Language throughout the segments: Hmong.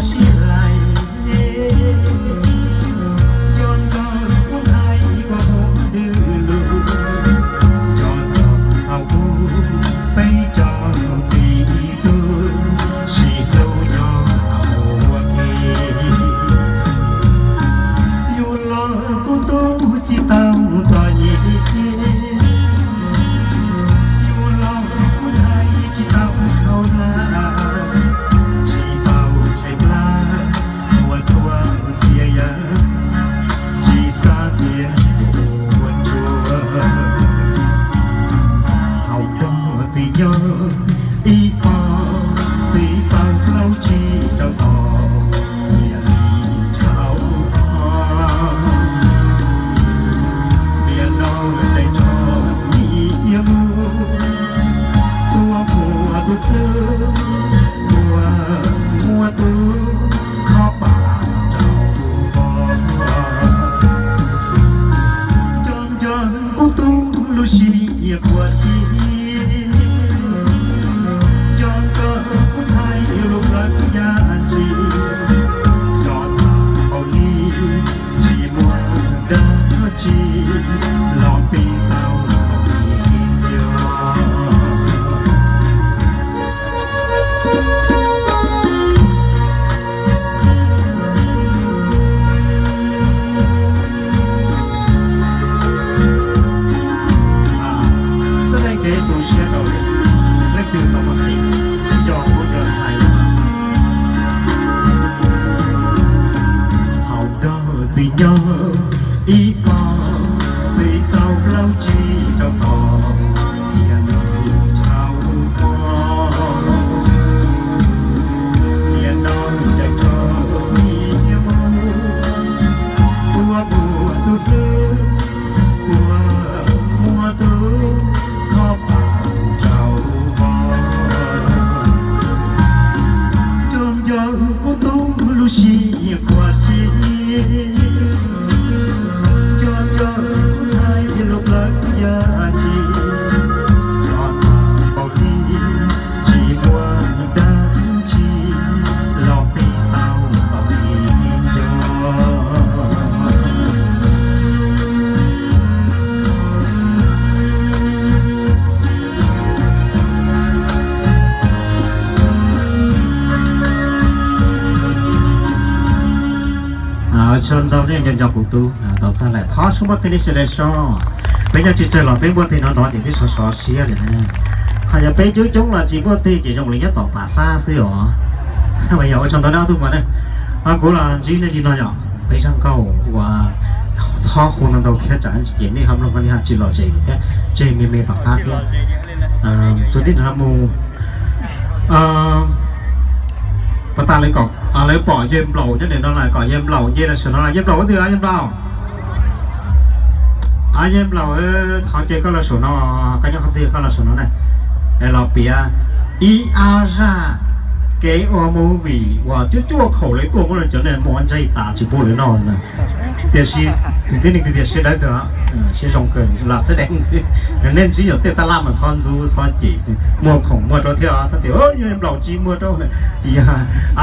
sib laim, nco nco kuv ntxhais ua mus twg lus, nco txog thaum ub peb cov txiv tub sib hlub nyob ua ke. Yus los kuv tub tsis tau txom nyem, yus los kuv ntxhais tsis tau khaus hlab, tsis tau tshaib plab ua txhua txhia yam, tsis xav tias yuav ua ntsuag. Thaum dog txiv nyob ib pob, txiv xaus plaub tsib rau tod, cia li dhau qhov, niam no tes rho niam mus, tua muaj tus hlwb, tua muaj tus khob pam rau vog. Nco nco kuv tub lub siab quaj txhib, nco nco kuv ntxhais lub plawv yaj ntsis, nco tag npaum li tsis muaj dab tsi los pib tau thaum ub. Xab neej kev tu siab rau leej twg tau muaj kev nco tus ntxhais. Thaum dog txiv nyob ib pob, txiv xaus plaub tsib rau tod, cia li dhau qhov, niam no tes rho niam mus, tua muaj tus hlwb, tua muaj tus khob pam rau vog. Nco nco kuv tub lub siab quaj txhib, nco nco kuv ntxhais lub plawv yaj ntsis, nco tag npaum li tsis muaj dab tsi los pib tau txom nyem nco. Ua tsaug ntau nej nco nco kuv tub tau tag lawm, thov sub npuaj teg nej sawv daws soj. Peb nyob tsis tsawg los peb npuaj teg no nrov ces twb sov sov siab li na. Ho yog peb coob coob los tsis npuaj teg ces zoo li nyob tom pas xab xwb os. Mas yog ua tsaug ntau nej ob tug mas na. Ho kuv los ntsib nej li no yom, peb zaj nkauj uas txhob hu ntau ntau thiab tsam ces nej ho mloog nej ho tsis lom zem thiab tseg me me tom qab thiab. Txuas tib no mus, puas tas lawv pom yawg Nplaum nyob ntawm no lawm, kom yawg Nplaum nce los saum no, yawg Nplaum ua twg yawg Nplaum? Yawg Nplaum, thov ces koj los saum no, koj nyob qhov twg koj los saum no na. Es los piav ib ob zaj kev ua movie uas cuaj cuaj khaum lawv tuaj muab lawv cov niag mov ntseg tas tsis pub lawv noj na. Tiam sis tus tib neeg tiag tiag siab dawb kawg, siab zoo kawg, lam xab dees xwb. Nej ntsib yog tej tab laj mas txhob ntxub txhob cem, muag khoom muag rau thiab, txhob tias yawg Nplaum tsis muag rau. Tsis yog,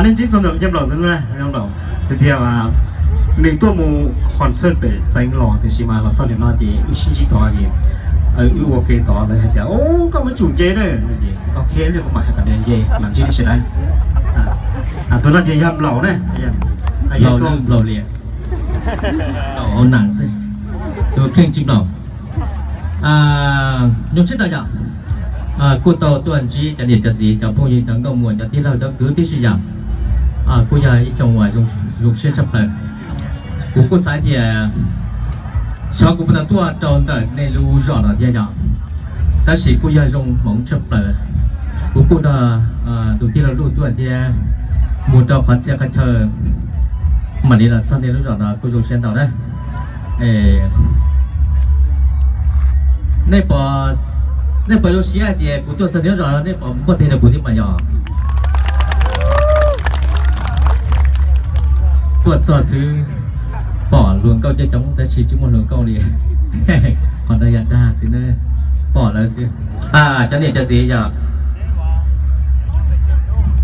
nej ntsib txog ntawm yawg Nplaum xwb na, yawg Nplaum tiag tiag. Nws tuaj mus concert pem Xeev los tiam sis mas los txog nim no ces wb sib ntsib tod ces wb ua ke tod lawv hais tias koj muab tsum nce na, ces ok, kuv mam hais kom nws nce mam ntsib nej sawv daws. Tus no ces yawg Nplaum na. Nplaum li, hauv nas xwb, tus kheej tsis Nplaum. Nyuaj siab ntau yom. Kuj tau tuaj ntsib cov niam cov txiv, cov phooj ywg, cov nkauj muam, cov tij laug, cov kwv tib si yom. Kuj yog ib xyoo uas zoo siab tshaj plaws. Kuv kuj xav tias xyov kuv puas tau tuaj rau ntawm nej lub zos no thiab yom, tab sis kuj yog zoo hmoov tshaj plaws. Kuv kuj nrog tus tij laug Luj tuaj thiab, mus rau qhov txhia qhov chaw mam li los txog nej lub zos no kuj zoo siab ntau na. Nej puas zoo siab hais tias kuv tuaj txog nej lub zos no nej puas npuaj teg rau kuv thiab mas yog? Tuaj txog xwb, pom hluas nkauj coob coob tab sis tsis muaj hluas nkauj li. Qhov no yog dag xwb na, pom lawv xwb. Cov niam cov txiv yog,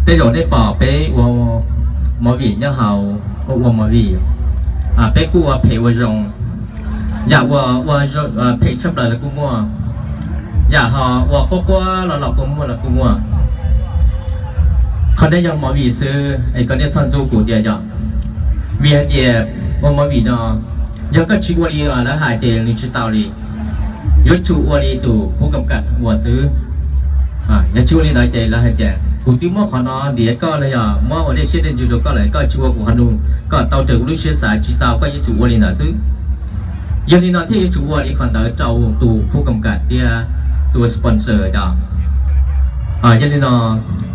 tej zaum nej pom peb ua Movie nyob hauv ua ua movie, peb kuj ua phem ua zoo, yam uas ua phem tshaj plaws los kuj muaj, yam ho ua quab quab los los kuj muaj los kuj muaj. Qhov ntawd yog movie xwb es koj nej txhob ntxub kuv tias yog, vim hais tias ua movie no yog koj tsis ua li lawv hais ces nws tsis tau li, yuav tsum ua li tus phub kam kam ua xwb. Yog tsis ua li ntawd ces lawv hais tias kuv twb muab qhov no ntiav koj los yog muab ua dej siab dej ntsws rau koj lawm, koj tsis ua kuv qhov nus, koj tau raws kuv lub siab xav tsis tau, koj yuav tsum ua li ntawd xwb. Yog li no thiaj yuav tsum ua li qhov ntawd rau tus phub kam kam thiab tus sponsor yog. Yog li no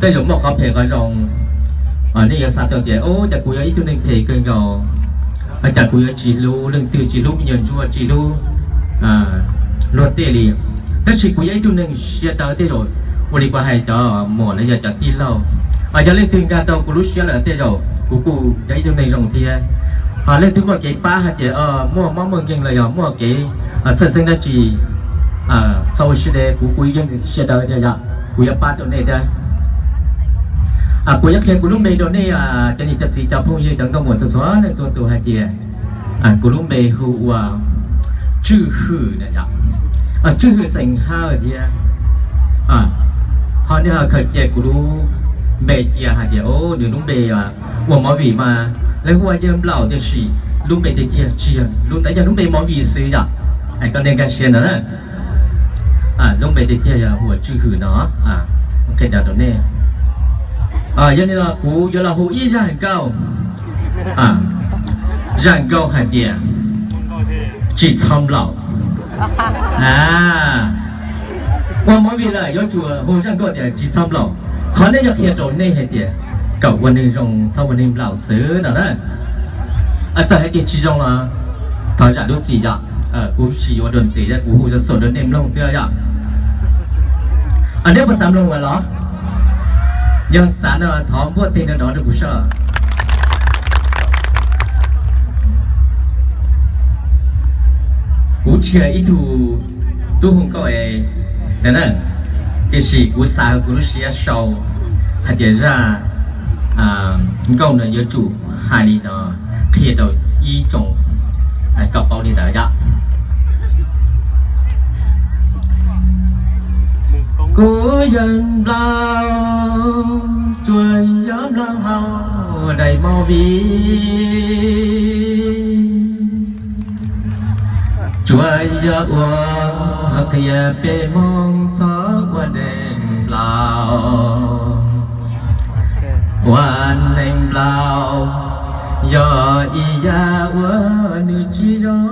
tej zaum muaj qhov phem qhov zoo, nej yuav xav tau tias, o, cas kuv yog ib tug neeg phem kawg nkaus, cas kuv yuav tsis hlub leej twg, tsis hlub me nyuam ntsuag, tsis hlub luag tej li. Tab sis kuv yog ib tug neeg siab dawb, tej zaum ua li kuv hais cov muam los yog cov tij laug, yog leej twg nkag rau kuv lub siab lawm tej zaum kuv kuj yog ib tug neeg zoo thiab. Leej twg muaj kev pab hais tias muaj mob muaj nkeeg los yog muaj kev txhawj xeeb dab tsi, txhob ua siab deb, kuv kuj yeej siab dawb thiab yom, kuv yuav pab rau nej thiab. Kuv yuav qhia kuv lub npe rau nej cov niam cov txiv cov phooj ywg cov nkauj muam txhua txhua leej txhua tus hais tias kuv lub npe hu ua Tswj Hwm na yom. Tswj Hwm xeem Hawj thiab. Ho nej ho khaws cia kuv lub npe cia hais tias nws lub npe ua movie mas lawv hu ua Yawg Nplaum, tiam sis lub npe tiag tiag tsis yog, lub ntawd yog lub npe movie xwb yom. Koj nej nkag siab ntawd na. Lub npe tiag tiag yog hu ua Tswj Hwm no. Qhia rau nej, yog li no kuv yuav los hu ib zaj nkauj. Zaj nkauj hais tias tsis txhob nplaum. Ua movie lawm yuav tsum hu zaj nkauj tias tsis txhob nplaum. Qhov nej yuav qhia rau nej hais tias kom ua neeg zoo txhob ua neeg nplaum xwb no na. Txawm hais tias tsis zoo los thov zam lub txim yom. Kuv tsis yuav dua ntev, kuv hu xov xwm rau nej mloog xwb yom. Nej puas xav mloog lawm los? Yog xav no thov npuaj teg no rov rau kuv saib. Kuv tsis yog ib tug tub hu nkauj es, tiam sis kuv xav kuv lub siab sau hais tias zaj nkauj no yuav tsum hais li no qhia rau ib tsoom kom paub li ntawd yom. Kuv yawg Nplaum tsuas yog nplaum hauv daim movie, tsuas yog ua qhia peb Hmoob txhob ua neeg nplaum. Ua neeg nplaum yog ib yam uas nws tsis zoo.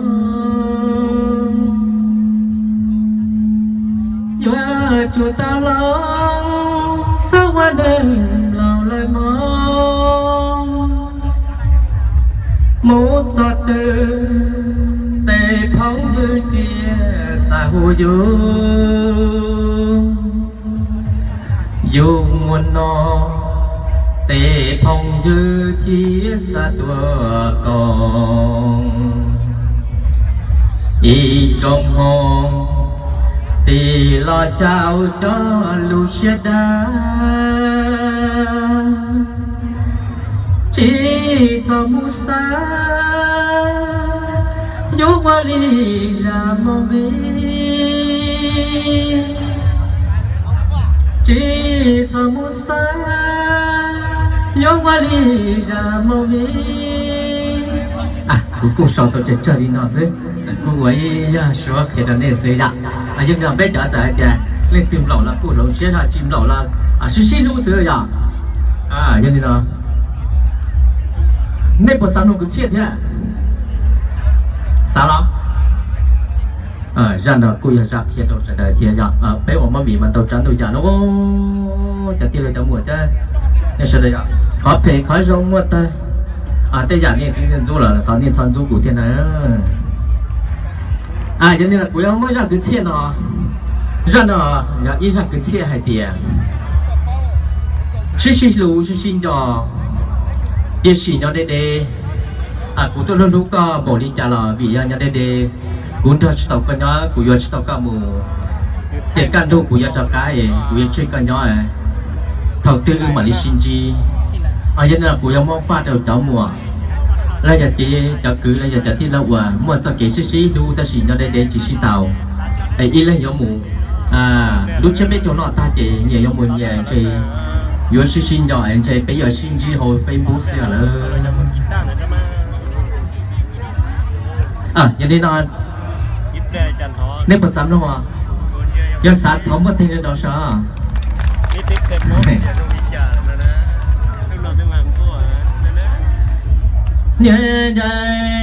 Yuav tsum tau los xav ua neeg nplaum lawm mog. Mus txog twg tej phooj ywg thiaj xav hu yus. Yus muaj no tej phooj ywg thiaj xav tuaj koom. Ib tsoom Hmoob tig los xyaum cov lus siab dawb, tsis txhob mus xav yuav ua li zaj movie. Tsis txhob mus xav yuav ua li zaj movie. Kuv kuj sau tau tsawg tsawg li no xwb, kuj ua ib zaj suab qhia rau nej xwb yom. Yog li no peb cov txawm hais tias leej twg nplaum los kuj hloov siab, ho tsis nplaum los sib sib hlub xwb yom. Yog li no nej puas xav mloog kwv txhiaj thiab? Xav los? Zaj no kuj yog zaj qhia rau sawv daws thiab yom. Peb ua movie mas tau tsav ntuj yam no, cov tij laug cov muam thiab nej sawv daws yom, qhov phem qhov zoo muaj tag. Tej yam nej twb ntxub lawm los thov nej txhob ntxub kuv thiab na. Yog li no kuv yuav muab zaj kwv txhiaj no, zaj no yog ib zaj kwv txhiaj hais tias sib sib hlub sib sib nco, tiam sis nyob deb deb. Kuv tuaj hlub hlub koj npaum li cas los vim yog nyob deb deb, kuv nrog tsis tau koj nyob, kuv yuav tsis tau koj mus, ces kaj ntug kuv yuav rov qab es kuv yuav tseg koj nyob. Thaum twg wb mam li sib ntsib? Yog li no kuv yuav muab faj rau cov muam los yog cov kwv los yog cov tij laug uas muaj txoj kev sib sib hlub tab sis nyob deb deb tsis sib tau, es ib leeg yuav mus lub tsiab peb caug noj tag ces nyias yuav mus nyias ntshe yuav sib sib nco es ntshe peb yuav sib ntsib hauv Facebook xwb lawm. Yog li no nej puas xav mloog? Yog xav thov muaj teg rau sav. Niam cai